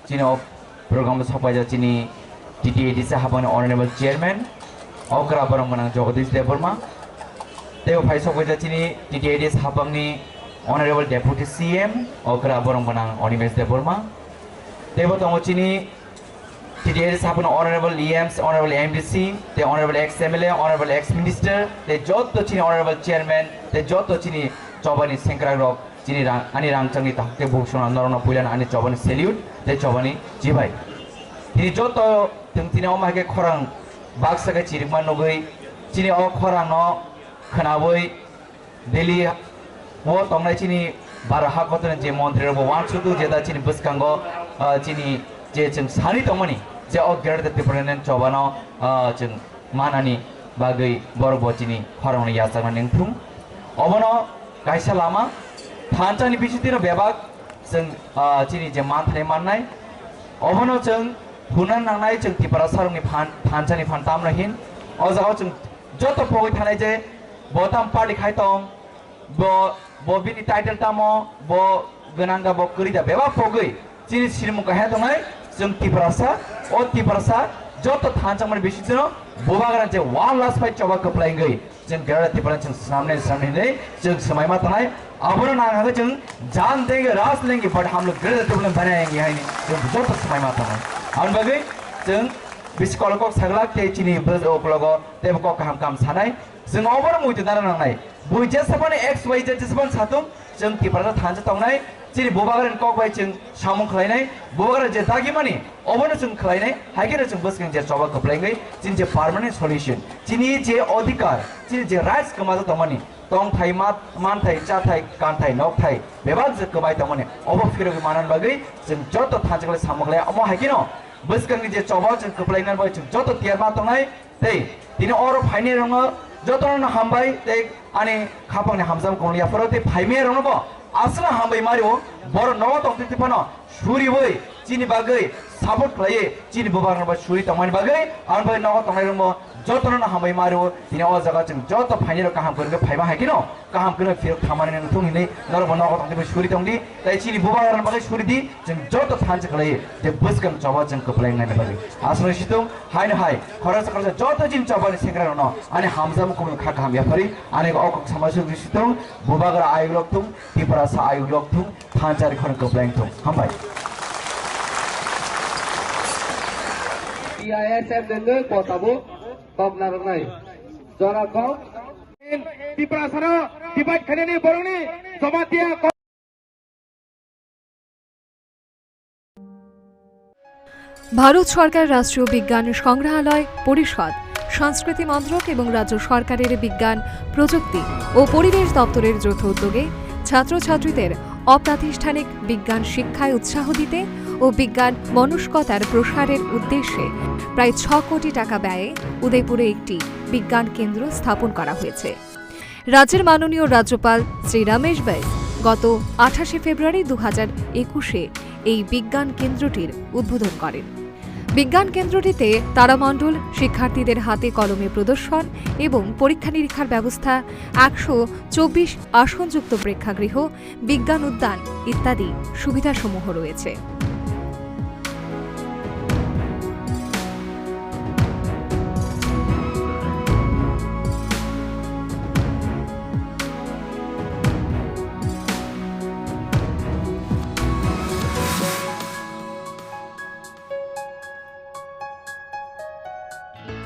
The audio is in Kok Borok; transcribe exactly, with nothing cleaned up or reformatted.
Chini o program o sokpaijak chini T T A D C hapangni Honorable Chairman, okra borok gwnang Jagadish Debbarma. Tei o phai sokpaijak chini T T A D C hapangni Honorable Deputy C M, okra borok gwnang Animesh Debbarma. Tei bo tongo chini T T A D C hapangni Honorable E Ms, Honorable M D C, tei Honorable ex M L A, Honorable ex Minister, tei joto chini Honorable Chairman, tei joto chini chobani sengkrak rok. Chini rang, ani rangchakni takhuk tei bukhuk songno norokno puilano ani chobani salute tei chobani chibai. Tini joto tongtini omo hai khe khorang baksa khe chirikma nugwi chini o khorangno khwnawi Delhi o tongnai chini baro ha kotorni je montri rokbo uansukgo je da chini bwskango, ah, chini je chwng sani tongmani je o Greater Tipraland chobano, ah, chwng manani bagwi borok bo chini khorangno yachakna nengthung. Obono kaisa lama thansa ni bisingtwi no bebak chwng, ah, chini je manthai mannai, obono chwng huna nangnai chwng Tiprasa rokni phan, thansa ni phan tamno hin. O jaga o chwng joto pogwi thanai je bo tam party khai tong, bo, bo bini title tamo, bo gwnang da, bo kwrwi da, bebak pogwi chini sinimung kahai tongnai chwng Tiprasa. O Tiprasa joto thansa mani bisingtwi no bubagra je one last fight choba kwplai wngwi chwng Greater Tipraland chwng swnamnai, swnamnai hinwi chwng swmai ma tongnai. Abono nang hagwi chwng jan denge raj lengi but hum log Greater Tipraland banayenge haini chwng joto swmai ma tongnai. Aboni bagwi chwng bisi kolok kok saglak tei chini bwrwk uklogo teibo kok kaham kaham sanai. Chwng obono muitu dana nangnai. Bui jesabani X Y Z jesabani satung, chwng Tiprasa thansa tongnai. Chini bubagrani kok bai chwng samung khlainai. Bubagra je dagimani, obono chwng khlainai. Hai kheno chwng bwskang je choba kwplai wngwi chini je permanent solution, chini je odhikar, chini je rights kwmajak tongmani, tongthai, mat, manthai, chathai, kanthai, nokthai, bebak je kwbai tongmani, obo phirogwi manani bagwi chwng joto thansa khlai samung khlai. Omo hai kheno bwskangni je choba chwng kwplai nani bagwi chwng joto tiyar ma tongnai. Tei tini oro phainai rokno jotono hambai tei ani khapangni hamjak kong yapharo tei phaimai rokno bo aswk hambai mario, borok nogo tongtwi phano suriwi chini bagwi support khlaiwi chini bubagrano bo suri tongmani bagwi, aboni bagwi nogo tongnai rokno jotono hambai mario. Tini o jaga chwng joto phainai rok kaham kwrwngwi phaima hai kheno kaham kwrwngwi phirok thamani nang thung hinwi norok bo nogo tongtwi suri tongdi. Tei chini bubagrano bagwi suri di, chwng joto thansa khlaiwi je bwskang choba chwng kwplai wngnani bagwi. Aswk situng haino hai khoroksa khoroksa joto chini chobani sengkrak rokno ani hamjak mukhumu kha kaham yaphari ani o kok sama suri situng bubagra ayuk lok thung, Tiprasa ayuk lok thung, thansa ri khorang kwplai thung. Hambai. T I S F nengwi kotabo kok narwknai. Jora kok. Tiprasano divide khainani borokni Jamatia kok. Bharat সরকার রাষ্ট্রীয় বিজ্ঞান সংগ্রহালয় পরিষদ, সংস্কৃতি মন্ত্রক এবং রাজ্য সরকারের বিজ্ঞান, প্রযুক্তি ও পরিবেশ দপ্তরের যৌথ উদ্যোগে ছাত্রছাত্রীদের অপ্রাতিষ্ঠানিক বিজ্ঞান শিক্ষায় উৎসাহ দিতে ও বিজ্ঞান মনস্কতার প্রসারের উদ্দেশ্যে প্রায় ছ কোটি টাকা ব্যয়ে উদয়পুরে একটি বিজ্ঞান কেন্দ্র স্থাপন করা হয়েছে। রাজ্যের মাননীয় রাজ্যপাল শ্রী রমেশ বাইস গত আঠাশে ফেব্রুয়ারি দু হাজার একুশে এই বিজ্ঞান কেন্দ্রটির উদ্বোধন করেন। বিজ্ঞান কেন্দ্রটিতে তারামণ্ডল, শিক্ষার্থীদের হাতে কলমে প্রদর্শন এবং পরীক্ষা নিরীক্ষার ব্যবস্থা, একশো চব্বিশ আসনযুক্ত প্রেক্ষাগৃহ, বিজ্ঞান উদ্যান ইত্যাদি সুবিধাসমূহ রয়েছে।